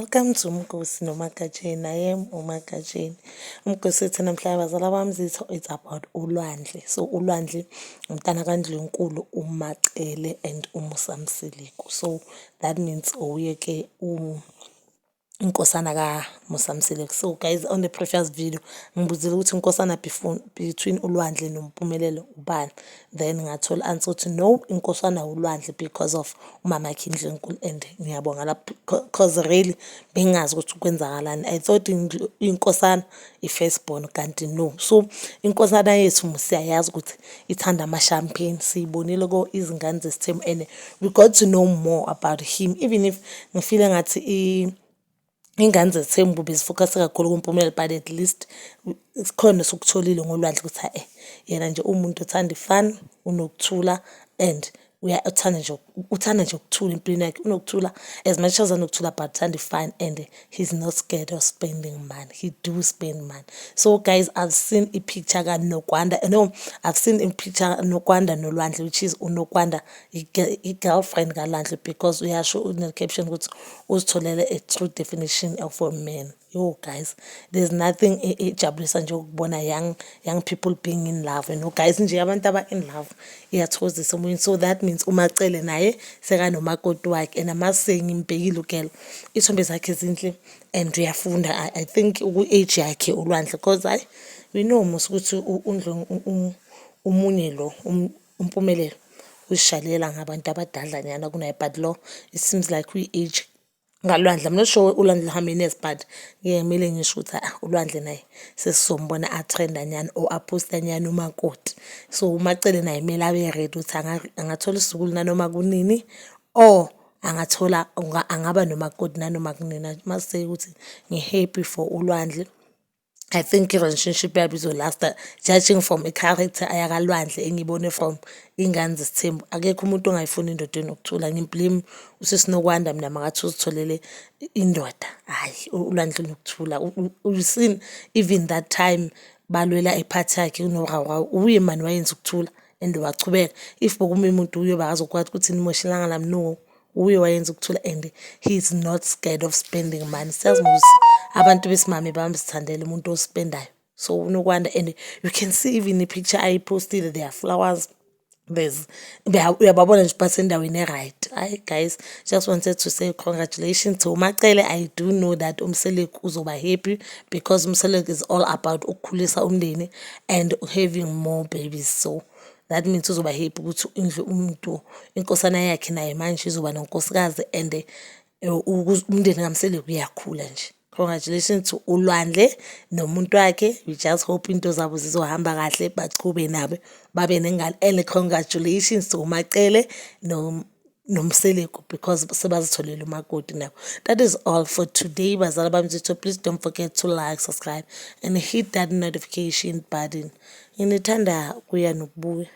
Welcome to Umgosi noMagatsheni. I am uMagatsheni. Umgosi wethu namhlanje, bazala bami zitho, it's about uLwandle. So uLwandle umntana kaNdlunkulu uMaCele and uMusa Mseleku. So that means uye-ke inkosana kaMusa Mseleku. So guys, on the previous video ngibuzile ukuthi inkosana between uLwandle noMpumelelo ubani. Then ngathola answer ukuthi no, inkosana uLwandle because of umamakhe indlunkulu, and ngiyabonga lapho 'cause really bengingazi ukuthi kwenzakalani. I thought inkosana i-first born, kanti no. So inkosana yethu siyayazi ukuthi ithanda ama-champagne. Siyibonile ko Izingane Zesithembu and we got to know more about him, even if ngifile ngathi Iy'ngane Zesithembu bezi-focus-e kakhulu kuMpumelelo, but at least sikhona esikutholile ngoLwandle ukuthi yena nje uwumuntu othanda i-fun, unokuthula and uthanda nje ukuthula empilweni yakhe. Unokuthula, as much as anokuthula, but uthanda i-fun and he's not scared of spending money. He do spend money. So guys, I've seen i-picture kaNokwanda, no, I've seen i-picture Nokwanda noLwandle, which is uNokwanda i-girlfriend kaLwandle, because uyasho une-caption ukuthi uzitholele a true definition of a man. Yo guys, there's nothing ejabulisa nje ukubona young people being in love. Guys, nje abantu aba-in love iyathokozisa emoyeni. So that means uMaCele naye sekanomakoti wakhe, and I must say ngimbhekile u-girl, iy'thombe zakhe zinhle and uyafunda. I think uku-age yakhe uLwandle, 'cause hhayi, we know mos ukuthi omunye lo uMpumelelo uzishalela ngabantu abadadlanyana kunaye, but lo it seems like uyi-age ngaLwandle. I'm not sure uLwandle how many years, but kumele ngisho ukuthi uLwandle naye sesizombona a-trend-a nyana or a-post-a nyana umakoti. So uMaCele naye kumele abe ready ukuthi angathola isizukulu nanoma kunini or angathola angaba nomakoti nanoma kunini. I must say ukuthi ngi-happy for uLwandle. I think i-relationship yabo izo-last-a, judging from i-character yakaLwandle engiyibone from Iy'ngane Zesithembu. Akekho umuntu ongayifuni indoda enokuthula. Ngi-blame usisi Nokwanda mina makathi uzitholele indoda, hhayi, uLwandle unokuthula. You seen even that time balwela i-part yakhe kunoRawu, uye mani wayenza ukuthula and wachubeka. If bekume umuntu uye bakazokwata ukuthi nimoshelanga lami, no, uye wayenza ukuthula and he's not scared of spending money. Siyazi ukuthi abantu besimame bayamzithandela umuntu o-spend-ayo. So uNokwanda, and you can see even i-picture ayi-post-ile, there are flowers, there's uyababona nje basendaweni e-right. Hhayi guys, just wanted to say congratulations to uMaCele. I do know that uMseleku uzoba happy because uMseleku is all about ukukhulisa umndeni and having more babies. So that means uzoba happy ukuthi indlu umuntu inkosana yakhe naye manje izoba nonkosikazi and umndeni kaMseleku uyakhula nje. Congratulations to uLwandle nomuntu wakhe. We just hope into zabo zizohamba kahle, bachube nabo babe nengane, and congratulations to uMaCele noMseleku because sebazitholele umakoti nabo. That is all for today, bazala bami zitho. Please don't forget to like, subscribe and hit that notification button. Nginithanda kuya nokubuya.